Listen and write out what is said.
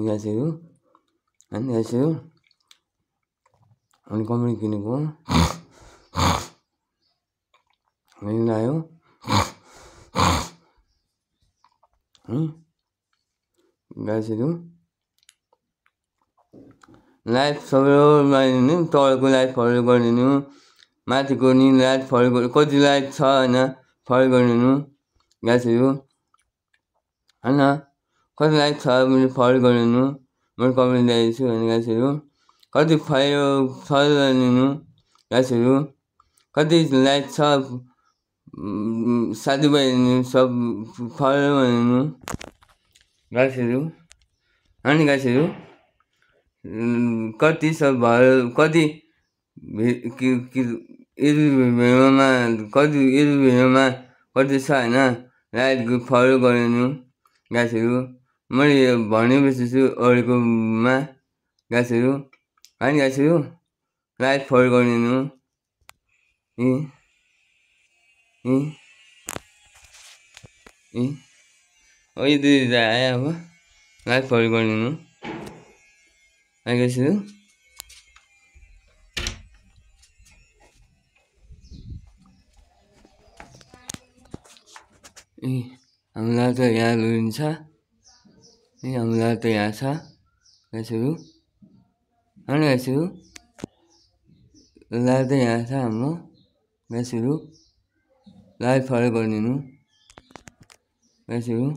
गाइसहरू अनि गाइसहरू अनि कमेडी किनेको आयो गाइसहरू लाइफ सबैमा नि तलको लाइफ फलो गरिदिनु माथिको नि लाइफ फलो गर्नु कति लाइफ छ होइन फलो गरिदिनु गाइसहरू होइन कति लाइफ छ मैले फलो गरिदिनु मैले कमेन्ट ल्याएको छु होइन गाइसहरू कति फलो गरिदिनु गाइसहरू कति लाइफ छ साथीभाइ सब फलो गरिदिनु गाइसहरू अनि गाइसहरू कति सब भयो कति भिडियोमा कति छ होइन लाइक फलो गरिदिनु गाइसहरू मैले भनेपछि छु अरूकोमा गाइसहरू होइन गाइसहरू लाइक फलो गरिदिनु यति आयो अब लाइक फलो गरिदिनु गाइसहरू हामीलाई त यहाँ लुन्छ हामीलाई त यहाँ छ गाइसहरू होइन गाइसहरू लाइभ त यहाँ छ हाम्रो गाइसहरू लाइभ फलो गरिदिनु गाइसहरू